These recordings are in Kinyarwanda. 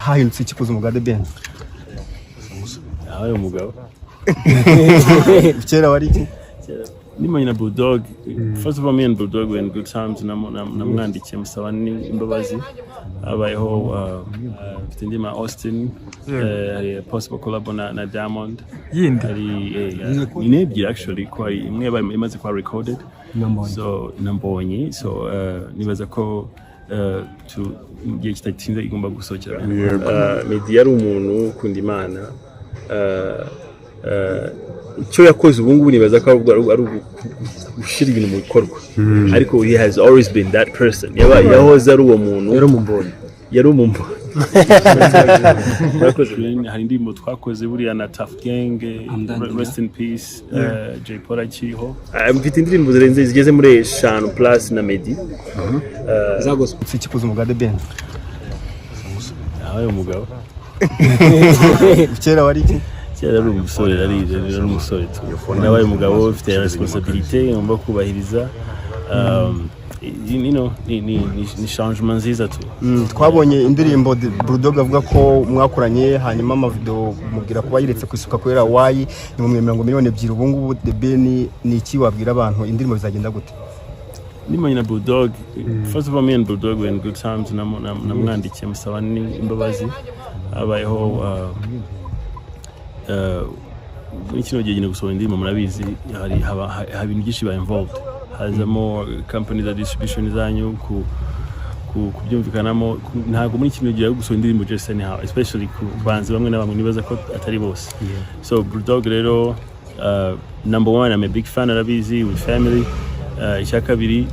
Hahindutse iki ku buzima bwa The Ben? Yabaye umugabo. Kera wari iki? Nimanye na Bulldog. First of all, me and Bulldog were in good times. Namwandikiye musaba n'imbabazi. Habayeho mfite indi ma Austin, hari possible collab na Diamond. Yindi? Hari ni n'ebyiri actually, ko hari imwe yabaye imaze kuba recorded. Nambonye. So nambonye, so nibaza ko mu gihe kitatinze igomba gusohokera. Meddy yari umuntu ukunda Imana. Icyo yakoze ubu ngubu nibaza ko ari gushyira ibintu mu bikorwa, ariko he has always been that person. Yahoze ari uwo muntu. Yari umumbonyi. Yari umumbonyi. Murakoze. Hari indirimbo twakoze buriya na Tuff Gang, rest in peace, Jay Polly akiriho. Mfite indirimbo zirenze, zigeze muri eshanu plus na Meddy. Za gospel. Iki ku buzima bwa The Ben? Yabaye umugabo. Kera wari iki? Kera ari umusore, ari umusore tu. Nabaye umugabo, ufite responsabilité ngomba kubahiriza. Ni changement nziza tu. Twabonye indirimbo Bulldog avuga ko mwakoranye, hanyuma amavideo mubwira kuba yiretse kwisuka kubera wayi ni mu 2 miliyoni. Ubu ngubu The Ben, ni iki wabwira abantu? Indirimbo bizagenda gute? Nimanye na Bulldog. First of all, me and Bulldog were in good times. Namwandikiye musaba n'imbabazi. Habayeho muri kino gihe nyine gusohora indirimbo, murabizi, hari haba ibintu byinshi biba involved, hazamo company za distribution zanyu kubyumvikanamo. Ntabwo muri kino gihe ari gusohora indirimbo just anyhow, especially ku bahanzi bamwe na bamwe, nibaza ko atari bose. So Bulldog rero, number one, I'm a big fan, arabizi, with family. Icya kabiri,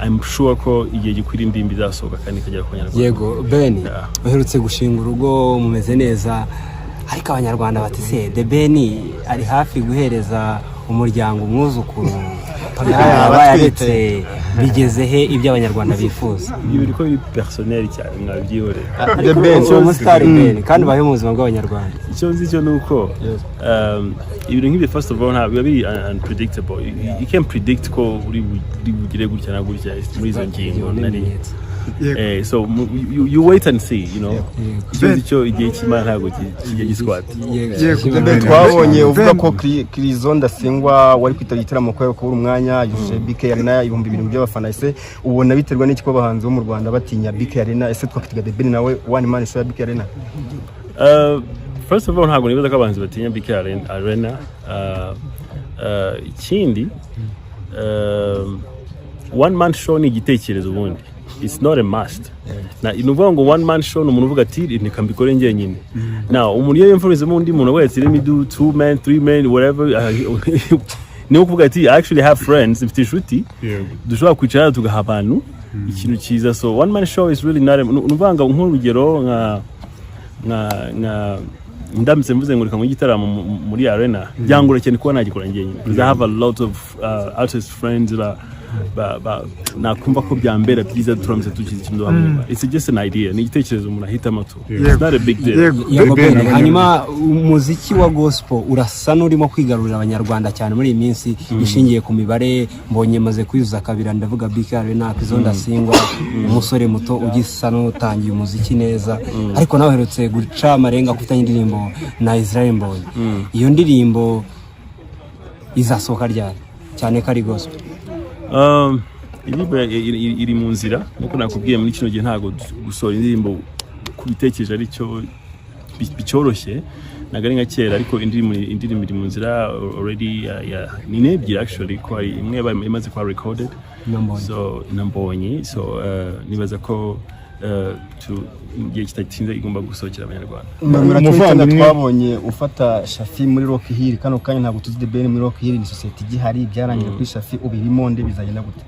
I'm sure ko igihe gikwiriye indirimbo izasohoka kandi ikagera ku Banyarwanda. Yego Ben, Yeah. uherutse gushinga urugo, mumeze neza, ariko Abanyarwanda bati: "Se The Ben ari hafi guhereza umuryango umwuzukuru?" Yaba yaretse bigeze he ibyo Abanyarwanda bifuza? Ibyo biri ko biri personnel cyane, mwabyihorera. The Ben. Uwo musitari Ben kandi ubayeho mu buzima bw'Abanyarwanda. Icyo nzi cyo ni uko ibintu nk'ibyo, first of all, ntabwo biba biri unpredictable. You can't predict ko uri bugire gutya na gutya muri izo ngingo nari. N'ibimenyetso. So you wait and see. Icyo nzi cyo, igihe cy'Imana ntabwo kijya giswata. Yego. The Ben, twabonye uvuga ko Chryso Ndasingwa wari kwitabira igitaramo kubera kubura umwanya yujuje BK Arena 7000 by'abafana. Ese ubona biterwa n'iki ko abahanzi bo mu Rwanda batinya BK Arena? Ese twakwitega The Ben nawe one man show ya BK Arena? First of all, ntabwo nibaza ko abahanzi batinya BK Arena. Ikindi, one man show ni igitekerezo ubundi, it's not a must. Na ni ukuvuga ngo one man show ni umuntu uvuga ati: "Reka mbikore njyenyine." Now umuntu iyo yumvise undi muntu avuga ati: "Let me do two man, three man, whatever," ni ukuvuga ati: "I actually have friends, mfite inshuti dushobora kwicara tugaha abantu ikintu cyiza." So one man show is really not ni ukuvuga ngo nk'urugero nka ndamutse mvuze ngo reka nkore igitaramo muri arena, byangora cyane kuba nagikora njyenyine because I have a lot of artist friends ba nakumva ko byambera byiza turamutse tugize ikintu hamwe. It's just an idea, ni igitekerezo umuntu ahitamo tu. It's not a big deal. Yego Ben, Ben, hanyuma umuziki wa gospel urasa n'urimo kwigarurira Abanyarwanda cyane muri iyi minsi, ishingiye ku mibare mbonye maze kuyuzuza kabira. Ndavuga BK Arena, Chryso Ndasingwa, umusore muto ugisa n'utangiye umuziki neza, ariko nawe uherutse guca amarenga ko ufitanye indirimbo na Israel Mbonyi. Iyo ndirimbo izasohoka ryari, cyane ko ari gospel? Indirimbo iri mu nzira. Nkuko nakubwiye, muri kino gihe ntabwo gusohora indirimbo ku bitekerezo ari cyo bicyoroshye, ntabwo ari nka kera, ariko indirimbo iri mu nzira already. Ni n'ebyiri actually, ko hari imwe yabaye imaze kuba recorded. Nambonye. So nambonye, so nibaza ko mu gihe kitatinze igomba gusohokera Abanyarwanda. Muri Umuvandimwe- twabonye ufata Shafi muri Rock Hill. Kano kanya ntabwo tuzi The Ben muri Rock Hill. Ni sosiyete igihari? Byarangiye kuri Shafi? Ubirimo nde? Bizagenda gute?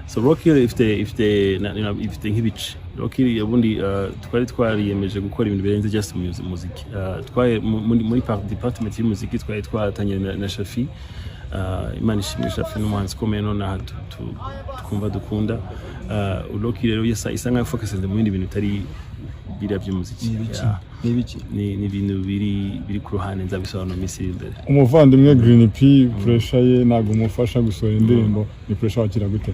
So Rock Hill ifite nk'ibice. Rock Hill ubundi twari twariyemeje gukora ibintu birenze just muziki. Twari muri department y'umuziki, twari twatangiye na Shafi. Imana ishimwe, Shafi ni umuhanzi ukomeye nonaha twumva dukunda. Rock Hill rero isa nkaho focusinze mu bindi bintu bitari biriya by'umuziki. Yeah. Ni ibiki? Ni ibintu biri ku ruhande, nzabisobanura mu minsi iri imbere. Umuvandimwe Green P, pressure ye ntabwo umufasha gusohora indirimbo, ni pressure wakira gute?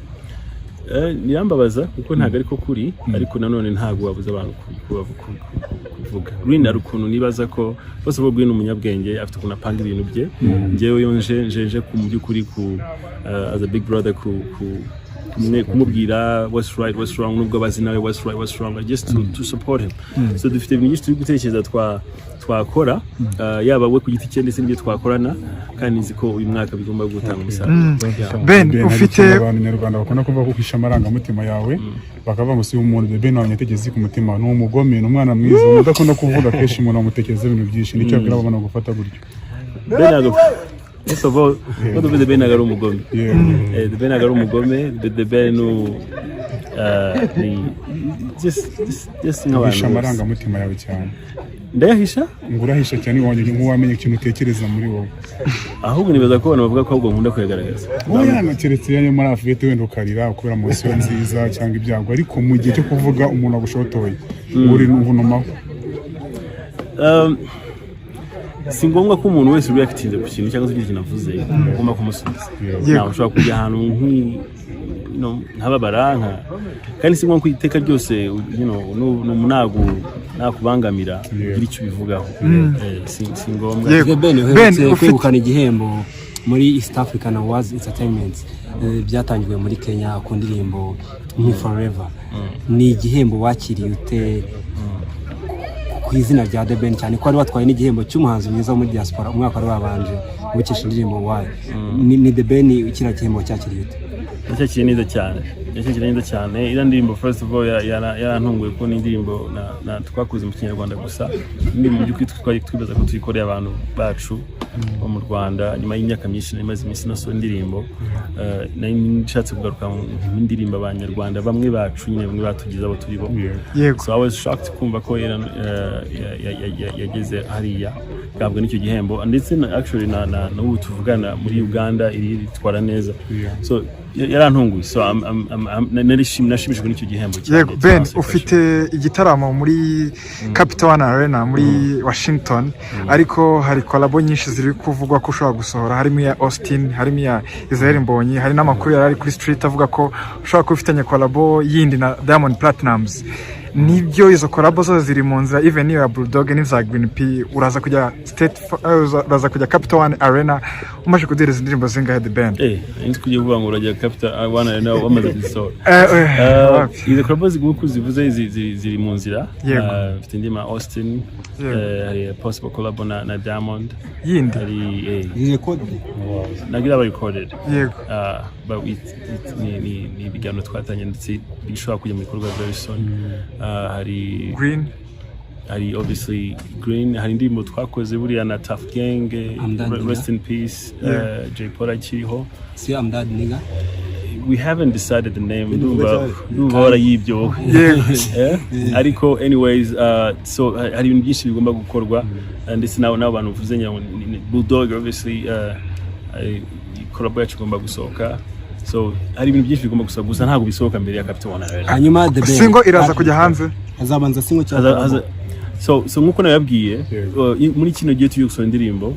Birambabaza kuko ntabwo ariko kuri, ariko nanone ntabwo wabuza abantu kuvuga. Green hari ukuntu nibaza ko bose bo, Green ni umunyabwenge, afite ukuntu apanga ibintu bye. Njyewe iyo nje mu by'ukuri ku as a big brother kumubwira what's right, what's wrong, nubwo abazi nawe what's right, what's wrong, just to support him. So dufite ibintu byinshi turi gutekereza twakora, yaba we ku giti cye ndetse n'ibyo twakorana, kandi nzi ko uyu mwaka bigomba gutanga umusaruro. Yeah. Ben, Ben, hari ufite ikintu abantu nyarwanda bakunda kuvuga ko uhisha amarangamutima yawe, bakavuga ngo si umuntu The Ben wamenya ku mutima, ni umugome, ni umwana mwiza, umuntu udakunda kuvuga kenshi, umuntu amutekereza ibintu byinshi. Nicyo abwira abana gufata gutyo? Ben ntabwo, first of all, ko The Ben ntabwo ari umugome. The Ben ntabwo ari umugome. The Ben ni just nk'abantu uhisha bose. Amarangamutima yawe cyane. Ndayahisha? Ngo urahisha cyane iwanyu, nk'uwamenya ikintu utekereza muri wowe. Ahubwo nibaza ko abantu bavuga ko ahubwo nkunda kuyagaragaza. Oya, keretse iyo muri afurika wenda ukarira kubera emotion nziza cyangwa ibyago, ariko mu gihe cyo kuvuga umuntu agushotoye uri uvunumaho. Si ngombwa ko umuntu wese reactinze ku kintu cyangwa se ikintu avuze ugomba kumusubiza. Ntabwo ushobora kujya ahantu nkababara nka, kandi si ngombwa ko iteka ryose nakubangamira ugira icyo ubivugaho. Si ngombwa. Yego. The Ben, Ben, uherutse ufite kwegukana igihembo muri East African Awards Entertainment, byatangiwe muri Kenya ku ndirimbo Me Forever. Ni igihembo wakiriye ute ku izina rya The Ben, cyane ko wari watwaye n'igihembo cy'umuhanzi mwiza wo muri diaspora umwaka wari wabanje ubikesha indirimbo Why? Ni The Ben, kiriya gihembo cyakiriye ute? Nacyakiriye neza cyane, nacyakiriye neza cyane. Iriya ndirimbo, first of all, yarantunguye kuko ni indirimbo twakoze mu Kinyarwanda gusa. Indirimbo mu by'ukuri twari twibaza ko tuyikoreye abantu bacu bo mu Rwanda nyuma y'imyaka myinshi nari maze iminsi nasohora indirimbo. Nari nshatse kugaruka mu indirimbo abanyarwanda bamwe bacu nyine, bamwe batugize abo turi bo. So I was shocked kumva ko yageze hariya gahabwa n'icyo gihembo, ndetse actually na n'ubu tuvugana muri Uganda iri itwara neza. So yarantunguye. So nashimishijwe n'icyo gihembo cyane. Yego, Ben, It's ufite igitaramo muri Capital One Arena muri Washington, ariko hari collabo nyinshi ziri kuvugwa ko ushobora gusohora, harimo iya Austin, harimo iya Israel Mbonyi, hari n'amakuru yari ari kuri street avuga ko ushobora kuba ufitanye collabo yindi na Diamond Platnumz. Nibyo, izo collabo zose ziri mu nzira, even iyo ya Bulldog n'iza Green P? Uraza kujya state, uraza kujya Capital One Arena umaze kuduhereza indirimbo zingahe, The Ben? Nzi kugiye kuvuga ngo urajya Capital One Arena wamaze kuzisohora. Wapi. Izo collabo nk'uko zivuze ziri mu nzira. Mfite indi na Austin, hari possible collabo na Diamond. Yindi? Hari Recorded? Ntabwo iraba recorded. But ni ibiganiro twatangiye ndetse bishobora kujya mu bikorwa very soon. Hari Green? Hari obviously Green, hari indirimbo twakoze buriya na Tough Gang, I'm Done Nigga. rest in peace, Jay Polly akiriho. Si I'm Done Nigga? We haven't decided the name. Ndumva warayibye wowe. Ariko anyways, so hari ibintu byinshi bigomba gukorwa, ndetse n'abo bantu uvuze ngira ngo ni Bulldog, obviously, collabo yacu igomba gusohoka. So hari ibintu byinshi bigomba gusohoka, gusa ntabwo bisohoka mbere ya Capital One Arena. Hanyuma The Ben, Single iraza kujya hanze? Hazabanza single cyangwa So nkuko nababwiye, Yego. muri kino gihe tugiye gusohora indirimbo,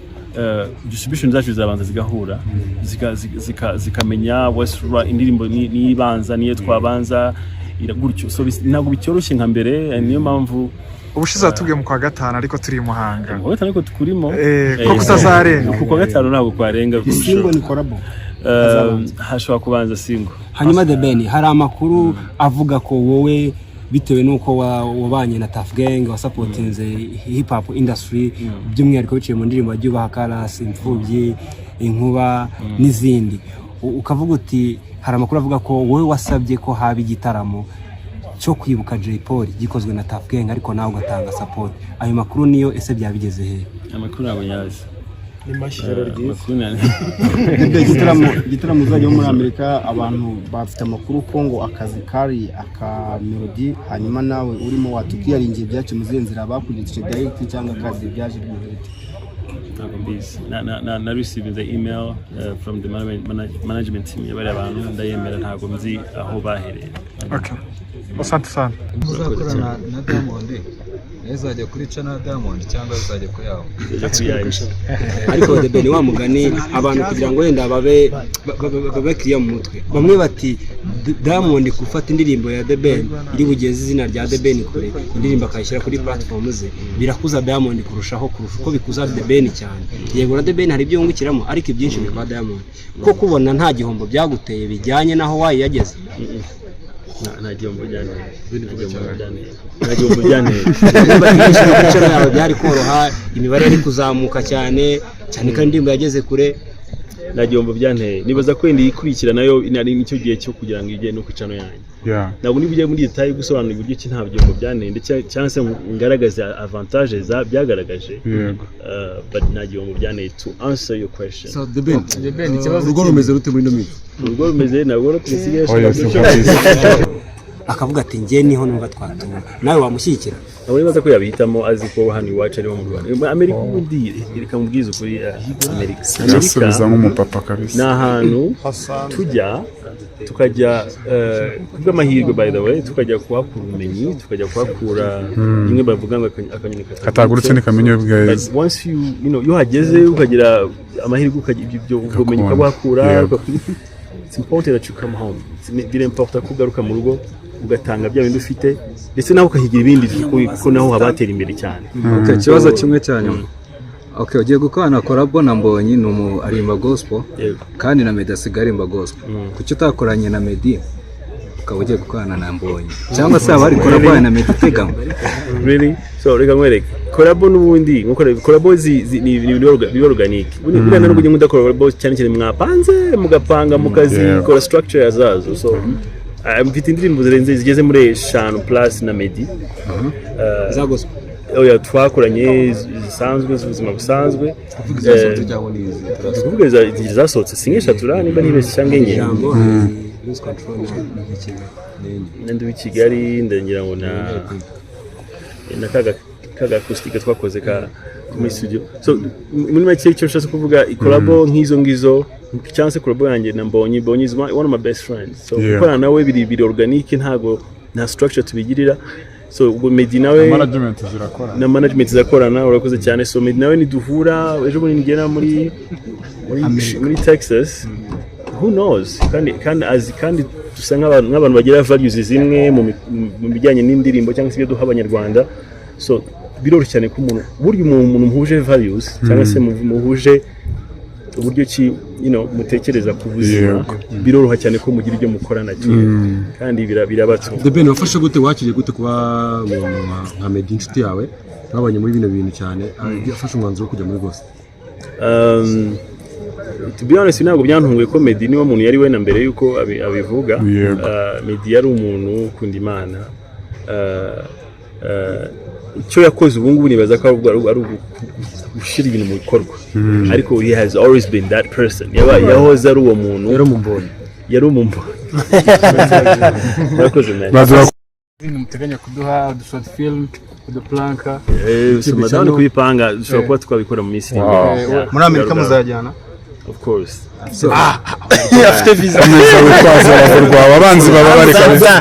distribution zacu zizabanza zigahura, zikamenya what's right, indirimbo niyo ibanza, niyo twabanza gutyo. So ntabwo bicyoroshye nka mbere, niyo mpamvu. Ubushize watubwiye mu kwa gatanu, ariko turi i Muhanga. Mu kwa gatanu ariko tukurimo. Ko kutazarenga. Ku kwa gatanu ntabwo kwarenga for Single sure. ni collabo? Hashobora kubanza single. Hanyuma The Ben, hari amakuru avuga ko wowe, bitewe n'uko wabanye na Tuff Gang, wasupportinze hip hop industry by'umwihariko biciye mu ndirimbo wagiye ubaha Karasi, Imfubyi, Inkuba n'izindi, ukavuga uti hari amakuru avuga ko wowe wasabye ko haba igitaramo cyo kwibuka Jay Polly gikozwe na Tuff Gang, ariko nawe ugatanga support. Ayo makuru niyo ese byaba bigeze he? Amakuru ntabwo nyazi. Ni mashyi, ijoro ryiza. Amakuru Ibyo igitaramo uzajya muri Amerika, abantu bafite amakuru ko ngo akazi kari aka Melody, hanyuma nawe urimo watukiyaringiye byacu mu zihe nzira, bakugitse direct cyangwa akazi byaje bimeze? Ntabwo mbizi. Na received the email from the management team y'abariya bantu, ndayemera. Ntabwo nzi aho bahereye. Okay, asante sana. Muzakorana na Diamond. Nayo izajya kuri channel ya Diamond cyangwa izajya ku yawe? Izajya kuri yanjye. Ariko The Ben, wa mugani, abantu kugira ngo wenda babe clear mu mutwe, bamwe bati Diamond gufata indirimbo ya The Ben iri bugeze izina rya The Ben kure, indirimbo akayishyira kuri platform ze, birakuza Diamond kurushaho kurusha uko bikuza The Ben cyane. Yego, na The Ben hari ibyo yungukiramo, ariko ibyinshi bikaba Diamond. Ko kubona nta gihombo byaguteye bijyanye n'aho wayi yageze? Nta gihombo byanteye. Nta gihombo byanteye. Niba yishyura ku channel yawe byari koroha, imibare yari kuzamuka cyane cyane, kandi indirimbo yageze kure. Nta gihombo byanteye. Nibaza ko wenda iyikurikira nayo nari nicyo gihe cyo kugira ngo ijye no ku channel yanjye. Ntabwo niba ugiye muri detail gusobanura uburyo ki nta gihombo byanteye ndetse cyangwa se ngo ngaragaze avantage za byagaragaje, but nta gihombo byanteye, to answer your question. So The Ben, The Ben, ikibazo urugo rumeze rute muri ino minsi? Urugo rumeze, ntabwo no kubisigaye. Oya, si kabisa. Akavuga ati njye niho numva twatura, nawe wamushyigikira? Ntabwo nibaza ko yabihitamo azi ko hano iwacu ariho mu Rwanda. Amerika ubundi, reka mubwize ukuri, Amerika Yasubiza nk'umupapa kabisa. Ni ahantu tujya, tukajya kubw'amahirwe, by the way, tukajya kuhakura ubumenyi, tukajya kuhakura bimwe bavuga ngo akanyoni Katagurutse ntikamenya iyo bweze. But once you know iyo uhageze ukagira amahirwe, ukagira ibyo ubumenyi ukabuhakura, it's important that you come home. Biri important ko ugaruka mu rugo ugatanga bya bindi ufite, ndetse nawe ukahigira ibindi, kuko naho haba hatera imbere cyane. Okay, ikibazo kimwe cya nyuma. Okay, ugiye gukorana collabo na Mbonyi, ni umu arimba gospel, kandi na Meddy asigaye arimba gospel. Kuki utakoranye na Meddy ukaba ugiye gukorana na Mbonyi? Cyangwa se haba hari collabo yawe na Meddy iteganywa? Really? So reka nkwereke, collabo n'ubundi nkuko collabo ni ibintu biba organic. Ubundi buriya nubwo ujya mudakora collabo, cyane cyane mwapanze, mugapanga, mukazikora structure zazo. So mfite indirimbo zirenze, zigeze muri 5 plus na Meddy. Za gospel? Oya, twakoranye zisanzwe, z'ubuzima busanzwe. Kuvuga izasohotse cyangwa ni izi? Ndi kuvuga zasohotse, si nk'eshatu ra, nimba ntibeshye, cyangwa enye. Ijambo hari Lose Control na Kigali. Ndi w'i Kigali, ndagira ngo na kaga acoustic twakoze ka muri studio. So muri make, icyo nshatse kuvuga, collabo nk'izo ngizo cyangwa se collabo yanjye na Mbonyi, Mbonyi is one of my best friends, so gukorana nawe biri organic, ntago nta structure tubigirira. So ubwo Meddy nawe Management zirakora. Na management zirakorana, urakoze cyane. So Meddy nawe niduhura ejo bundi nigera muri Texas, who knows? Kandi azi, kandi dusa nk'abantu bagira values zimwe mu bijyanye n'indirimbo cyangwa se ibyo duha abanyarwanda. So biroroshye cyane ko umuntu, burya umuntu muhuje values cyangwa se muhuje uburyo ki mutekereza ku buzima, biroroha cyane ko mugira ibyo mukorana kimwe, kandi birabatunga. The Ben, wafashe gute, wakiriye gute kuba umuntu nka Meddy, inshuti yawe mwabanye muri bino bintu cyane, yafashe umwanzuro wo kujya muri gospel? To be honest, ntabwo byantunguye ko Meddy niwe muntu yari we na mbere yuko abivuga. Meddy yari umuntu ukunda Imana. Icyo yakoze ubu ngubu nibaza ko ari gushyira ibintu mu bikorwa, ariko he has always been that person. Yahoze ari uwo muntu. Yari umumbonyi. Yari umumbonyi. Murakoze, man. Baduha. Izindi muteganya kuduha, udu short film, uduplanka? So madame kubipanga, dushobora kuba twabikora mu minsi iri imbere. Yeah. Muri Amerika muzajyana? Of course. Afite visa. Komeza witwaze abavurwa, abanzi baba bari kabisa.